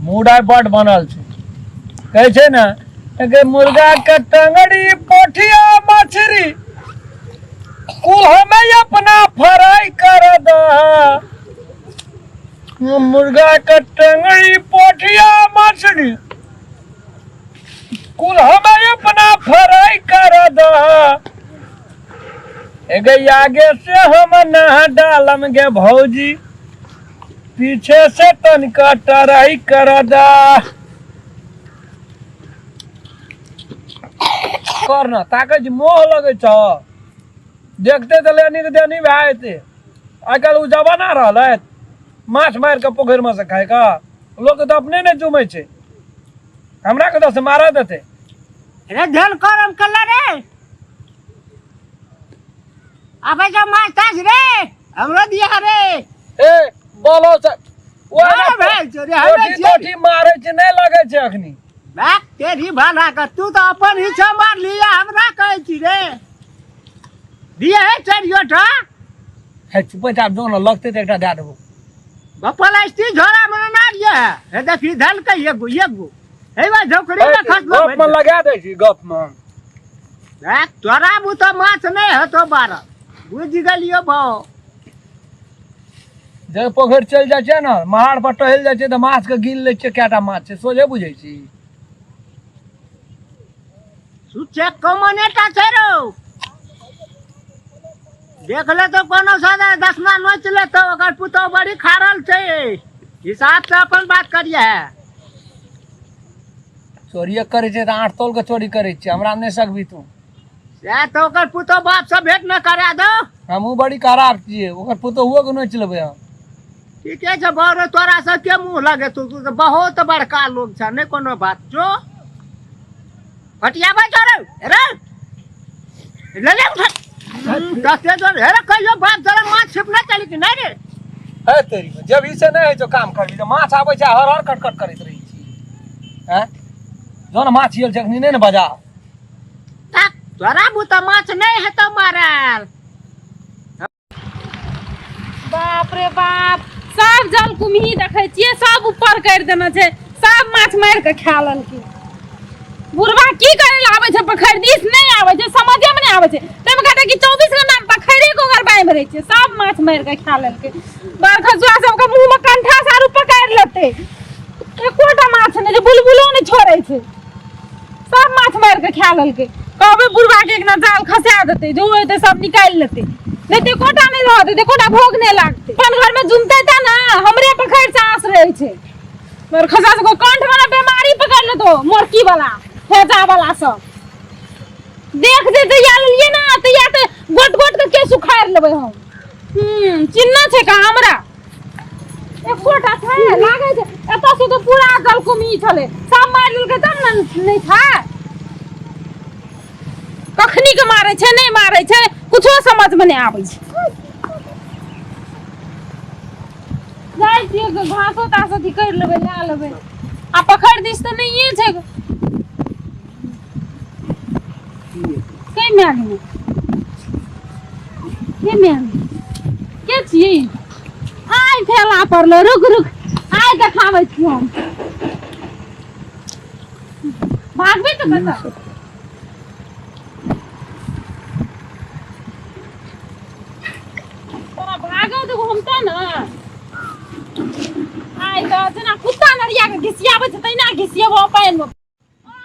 Mood आइ बड बनल छै। कहै छै ने गे, मुर्गा के टंगड़ी पोठिया मछरी कुल हमें अपना फ्राई कर द। मुर्गा के टंगड़ी पोठिया मछली कुल हमें अपना फ्राई कर द। एगे आगे से हम ना डालम गे भौजी, पीछे से तनिका टराई कर दा। कर न ताकै छी, मोह लगै छौ देखते तऽ लेनी के देनी भए जेतै। आइ काल्हि ओ जमाना रहलै माछ मारि कऽ पोखरिमे से खाइके? लोक तऽ अपने नहि जुमै छै, हमरा कतऽ से मारऽ देतै? रे धन करम कल्ला रे, आबै जो माछ ताछ रे, हमरो दिया रे। ए बोलो से बड़ा भेल छौ रे, हमे कोठी छियै। तोठी मारै छै, नहि लगै छै अखनी। बैक तेरी भला के, तू तऽ अपन हिस्सा मार लिया, हमरा कहै छी रे दिए है चारियो टा। हे चुपे चाप जो ने, लगतै तऽ एकटा दए देबो। प्लास्टिक झोरा में ना दिए है। हे देखी धलकै एगो एगो हे बा झोकड़ी में खसलो। गप में लगा दै छी गप में। बैक तोरा बुते माछ नहि हेतो बारह, बुझि गेलियो भाव। जे पोखरि चलि जाइ छियै ने, महार पर टहलि जाइ छियै तऽ माछके गिन लै छियै कएटा माछ छै, सोझे बुझै छी। सुचे कमनेटा छै रौ, देख ले तो कोनो सादा दसमा नोच ले तो ओकर पुतोह बड़ी खारल छै, हिसाब से अपन बात करिए। चोरिये करै छै तऽ आठ तौल के चोरी करै छियै, हमरा नहि सकबी तू। सएह तऽ ओकर पुतोह बाप से भेंट न करा दो। हमहूँ बड़ी खराब छियै, ओकर पुतोहुओ के नोचि लेबै हम। ठीके छै बड़, तोरा सबके मुँह लगे तू, तू तऽ बहुत बड़का लोग छ, नहि कोनो बात जो फटियाबै छौ रे। रे ले ले उठा दसे जो हे रे, कहियो बाप जरा माछ छिपना चली कि नहि रे? है तेरी में, जब ई से नहि होइ छौ काम करबी तऽ माछ आबै छै हर हर कट कट करैत रहै छी। हैं जो ने माछ आयल छै अखनी नहि ने बजा। ताक तोरा बुता माछ नहि हेतौ मारल। बाप रे बाप, सब जल कुम्ही देखै छियै सब ऊपर करि देने छै, सब माछ मारि कऽ खा लेलकै। बुढ़वा की करे लए आबै छै पोखरि दिस? नहि आबै छै, समझे मे नहि आबै छै। ताहिमे कहतै कि 24 घंटा मे पोखरि के ओकर बान्हि रहै छै, सब माछ मारि कऽ खा लेलकै। बरखसुआ सबके मुँह मे कंठा सारू पकड़ि लेतै, एकोटा माछ नहि छै, बुलबुलो नहि छोड़ै छै, सब माछ मारि कऽ खा लेलकै। कहबै बुढ़वा के एकना जाल खसा देतै, जो हेतै सब निकालि लेतै, नहि तऽ एकोटा नहि रहतै, तऽ एकोटा भोग नहि लागतै। अपन घरमे जुमतै तऽ ने, हमरे पोखरि से आस रहै छै। मगर खसा सबके कंठ वाला बीमारी पकड़ लेतो, मोरकी वाला हेजा वाला सब देख जे जहिया लेलियै ना तहिया तऽ गोट गोट के केस उखाड़ि लेबै हम। चिन्ह छै का हमरा? एकोटा छै लागै छै एतऽ से तऽ पूरा जलकुमी छलै, सब मारि लेलकै तब ने नहि छै। कखनी के मारै छै नहि मारै छै कुछो समझ मे नहि आबै छै। जाइ छियै घासो तास अथी करि लेबै, लए लेबै। आ पकड़ दिस तऽ नहिए छै। के माय गेलै? के माय गेलै? के छियै आइ ठेला पड़लो? रुक रुक, आइ देखाबै छी हम। भागबै तऽ कतऽ? तोरा भागऽ देबो हम तऽ ने। आइ तऽ जेना कुत्ता नरिया के घिसियाबै छै तहिना घिसियेबो पानिमे।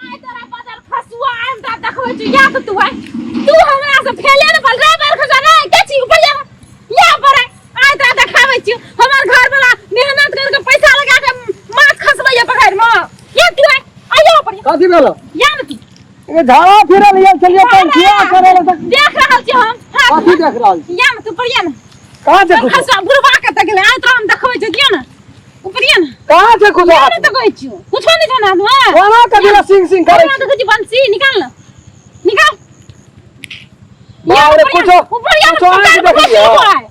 आइ तोरा बदल खसुआ आइ हम देखबै छी। या तऽ तू आइ तू हमरा से फेले ने पल रे बेर खसा रे। के छी ऊपर या या पर आइ। आइ तोरा देखाबै छी, हमर घर वाला मेहनत करके पैसा लगा के माछ खसबैया पकड़ मे। या तू आइ आइयो ऊपर या। कथी भेलो? या ने तू। ए झाड़ा फिरल ये चलिए पंखिया करे ले। देख रहल छी हम हाथ। कथी देख रहल छी? या ने तू पर या ने। कहाँ छै कुछो? खसुआ बुढ़वा के तक गेलै। आइ तोरा हम देखबै छी, दियौ ने ऊपर या ने। कहाँ छै कुछो? या हाथ ने तऽ कहै छियौ कुछो नहि छौ ने हाथमे। कोना कथी ला सिंग सिंग करै कोना छी? देखै छी बंसी निकाल ने, निकाल। बाप रे, कुछो ऊपर या ने, कुछो आँखि पकड़, देखलियै। पकड़ आइ।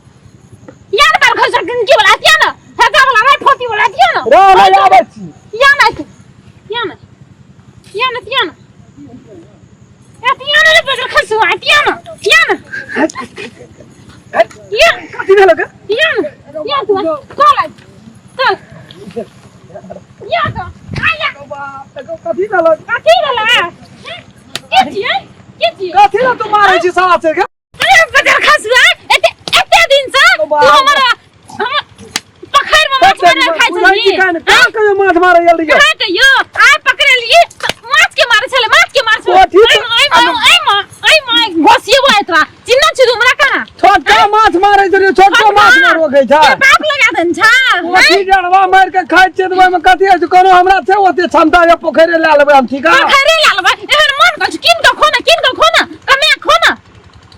या ने बाल खसुआ की वाला दियौ ने, हेता वाला रे फोती वाला दियौ ने। रे नहि आबै छी। या ने या ने या ने या ने या ने रे बजर खसुआ या ने या ने या। कथी भेलो के? या ने या, तू चल आइ, चल। या तो आया। कथी भेल? कथी भेला? के छियै, के छियै? कथी ला तू मारै छी साला से? अरे बजर खसुआ, एते एते दिन से तू हमर हमर पखैर में माछ मारे खाइ छली। का कहियो माछ मारे गेल रहियै? कहाँ कहियो आइ पकड़लियै तऽ माछ के मारे छलै, माछ के मारे छलै। कथी? ओइ माँ, ओइ माँ, ओइ माँ, घोसिएबो आइ तोरा। चिन्है छी तू हमरा कहाँ? छोटका माछ मारै छलियै, छोटका माछ ने रोकै छै। के बाप लगा देन छा? पोठी डरवा मारि के खाइ छियै तऽ ओहिमे कथी होइ छै? कोनो हमरा छै ओते क्षमता जे पोखरि लए लेबै हम? ठीक है। पोखरे लए लेबै एहन मन करै छै? कीन कऽ खो ने, कीन कऽ खो ने, कमे खो ने।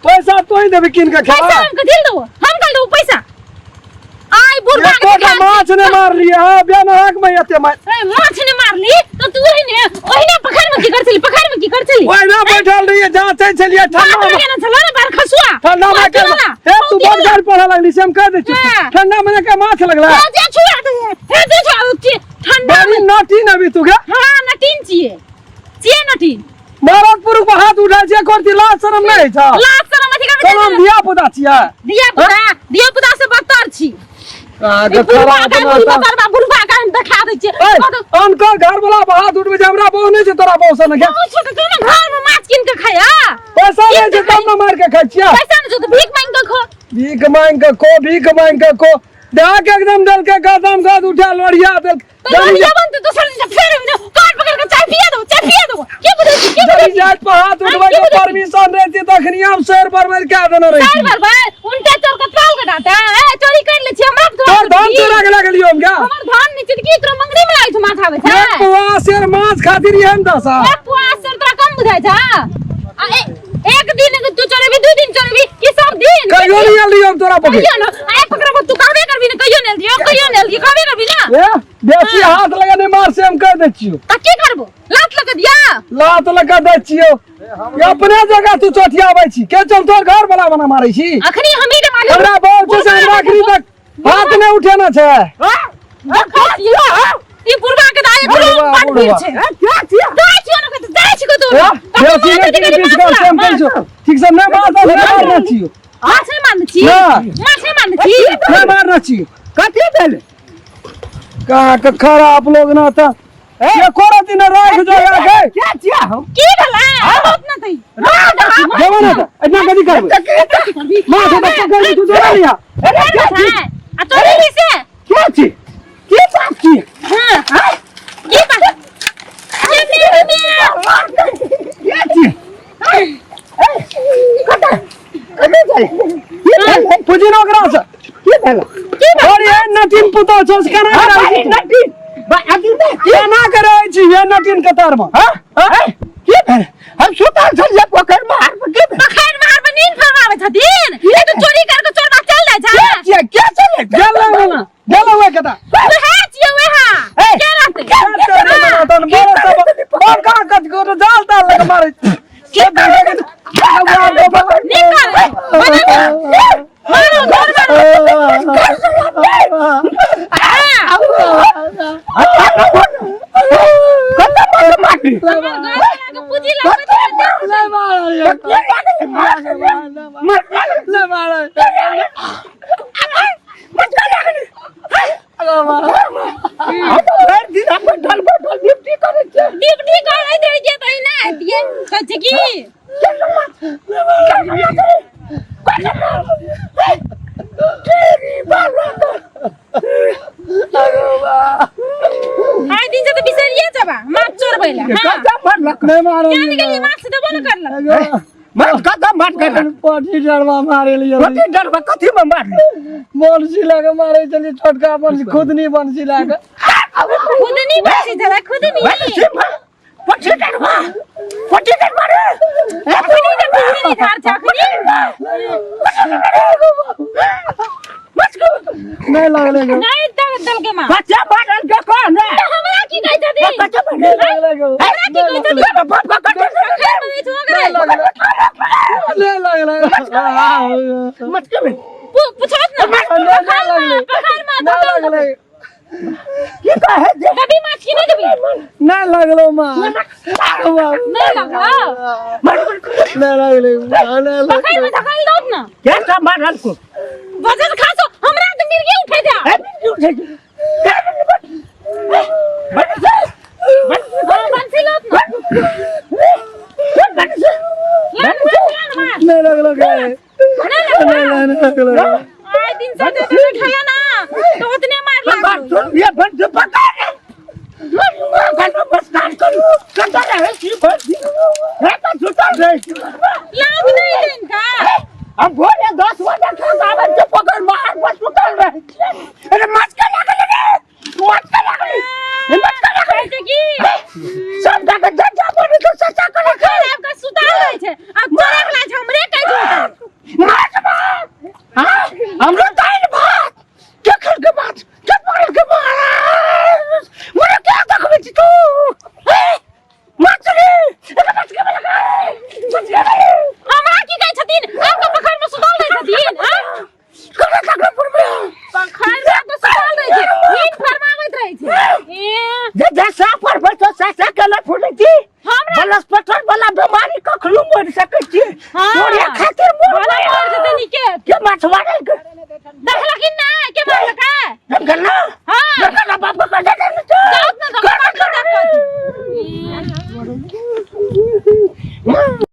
पैसा तू ही देबी कीन के पैसा खा। हम कथी लए देबो? हम कल देबो पैसा? आइ बुढ़बा के एकोटा माछ नहि मारलियै हँ बेनहक में एते मारि। ए, माछ ने मारली तऽ तू ओहिने ओहिने पखार में की कर छली? पखार में की कर छली? ओहिना बैठल रहियै, जाँचै छलियै ठंडा बात मे। लगे ना छलो ने बार खसुआ। ठंडा में के हे तू बहुत गाड़ी पढ़े लगली से हम कह दै छी। हाँ। ठंडा में के माछ लगला? हे जे छुआ दे, हे जे छुआ दे, ठंडा बड़ी में। नटी नबी तू गे। हां, नटीन छिए, छिए नटीन। मरद पुरुष पर हाथ उठा छियै करती, लाज शरम नहि छै? लाज शरम अथी करबै? कोनो हम धिया पुता छियै? धिया पुता, धिया पुता से बदतर छी। अहाँके ई बुढ़बा खराब के नाता। बुढ़बा, बुढ़बा के हम देखा दै छियै। ए, अनकर घर वाला पर हाथ उठबै छै। हमरा बहु नहि छै तोरा बहु सन के। बहुत छोट तू ने घर में माछ कीन के खाया। पैसा नहि छै तब ने मारि के खाइ छियै। पैसा नहि छौ तऽ भीख मांगि के खो। भीख मांगि के खो, भीख मांगि के खो। देह के एकदम देलकै गदम गद उठा लोढ़िया देल। तऽ लोहिया बनतै दोसर दिन से फेर कान पकड़ के चाय पिया देबो, चाय पिया देबो। के बुझै छी, के बुझै जरी छी? जात पर हाथ उठबै के परमिशन रहती तखनी हम शेर पर मारि के देने रही। चारि बार भाई उनटा चोर के ताल के डाटा ए चोरी कर ले छी हमरा। तोर धान चोरा के लगलियो हम क्या? हमर धान नहि छै की तोरा मंगनी में लागै छौ माथा आबै छै? एक पुआ शेर माछ खातिर एहन दशा। एक पुआ शेर तोरा कम बुझाइ छौ? आ एक दिन तू चोरेबी, दू दिन चोरेबी कि सब दिन? कहियो नहीं आयल रहियो हम तोरा पकड़। कहियो न आइ पकड़बो तू कहबे करबी ने, कहियो नहि दियो, कहियो नहि दियो, कहबे करबी ना। ए बेसी हाथ लगा नहीं मार से हम कह दै छियो। त की करबो, लात लगा दिया? लात लगा दै छियो। ये अपने जगह तू चोटियाबै छी के चल तोर घर वाला बना मारै छी। अखनी हमही ने मारलियो। हमरा बहुत छै से हमरा अखनी तक हाथ नहि उठेना छै। देखै छियो ई बुढ़बा के दाइ बुढ़बा, एकदम बड़ भीड़ बुढ़बा। छै। जाइ छियो ने कतौ, जाइ छियो कतौ। ए, बेसी नहि की बीस गाँव से हम कहै छियो। ठीक से नहि मार तऽ नहि मारने छियो। माछ नहि मारने छी? ना। माछ नहि मारने छी? नहि मारने छियो। कथी भेल? कहाँ के खराब लोग ना तऽ एको रति ने राख जो के। क्या छिया हम? की भेलै? बहुत न तई जेबो ना तऽ एतना कथी करबै? माछ तऽ पकड़ तू जोड़ा लिया। आ तोरी से क्या छी? की बात छी? हां, की बात? ये मेरे में क्या छी? कतऽ कतऽ जाइ? की भेल? पूजी ना ओकरा से। की भेल? और ये नटीन पुतौ छौ से केना करै छी? नटी बा अभी ने केना करै छी ये नटीन कतार में? हां हां, की भेल? हम सुतल छलियै पोखरि में हार पर, की भेल? पखैर मार पर नींद फरमाबै छथिन। ये तो चोरी करके चोरबा चल जाइ छै। के छियै? के चले? गेलै ना गेलै ओए कता। वएह छियै, वएह। ए, के रहतै? बड़का कत को जाल ताल लगा मारै के करे? नीक करे मारो, घर मारो। कतऽ मार मारली? हमर घर के पूंजी लगबै छै। भरि दिन हम बैठल बैठल ड्यूटी करै छियै। ड्यूटी करै दै छियै तऽ एना हेतियै कहै छै की? आइ दिन से तऽ बिसरिये जेबा माछ चोरबै लए। हां। कतऽ मारलक? नहीं मारो। केना गेलियै? माछ देबो ने करलक। माछ कतऽ मार करलक? पोठी डरवा मारे लिए। कथी डरबा? कथी में मारली? बंसी लगे मारे चली, छोटका बंसी, खुदनी बंसी लगे। खुदनी बची छलै, खुदनी। पट्टी डरबा, पट्टी डरबा रे। अखनी तऽ खुदनी धार छै अखनी। नहीं लगले गो। नहि तक देलकै माँ। बच्चा मारल के कौन रे? तऽ हमरा की कहै छथिन? बच्चा मारल। नहीं लगले गो। हमरा की कहै छथिन? बाप का कटे। खैर बनै छौ ओकरे। नहीं लगले। मत के पूछत ने। नहीं लगले। पखार में। नहीं लगले। की कहे जे? देबी माछ की नहि देबी? नहीं लगलो माँ। नहि लगलो? नहीं लगले, नहीं। पखार में धकाल दौ ने। के सब मारल को? वजन खासो हमरा तऽ मिर्गी उठै छै। ए, उठै छै। हाँ, बंसी लाओ ना। ला ना माछ, ला ना माछ। नहीं लगलो गे नहीं लगलो। नहीं लगलो। आइ दिन से जितने खेला ना तो उतने मार लागलो। ये बंसी पकड़ बस काम करू कतऽ रहै छी बंसी सुतल रहै छी। लाभ नहीं लेन का। हम भोरे 10 बजे खाक आबै छियै, पकड़ बाहर पर सुतल रहै छियै। अरे माछ के लागल रे, माछ के लागल, ए, माछ के लागल। कहै छै की सब जाके जा जा बनी तो सस्ता करे छै। आब के सुता रहै छै आ चोरे वाला छै, हमरे कहै छै उतर। माछ भात, हाँ, हमरो दालि भात के खल के माछ के पकड़ के माछ मोरे के देखबै छी तू? ए, माछ रे, अरे माछ के लागल, माछ के लागल। हमरा की कहै छथिन? आब के पोखरि में सुतल रहै छथिन, हाँ? ककरा ककरा पुरबै? पोखरि में तऽ सुतल रहै छै, नींद फरमाबैत रहै छै। ए, जे जे साफ पर बैठो सा सा के न फुलै छी। हमरा बलस्पटर वाला बीमारी कखनो मरि सकै छी। हाँ। तोरे खातिर मर भला मर जेतै नीके। के माछ मारल के? देखलखिन नहि के मारलकै? हम गल्ला। हाँ। गल्ला बाप के कटा देने छै। जाउत ने तऽ मारलकै। कर।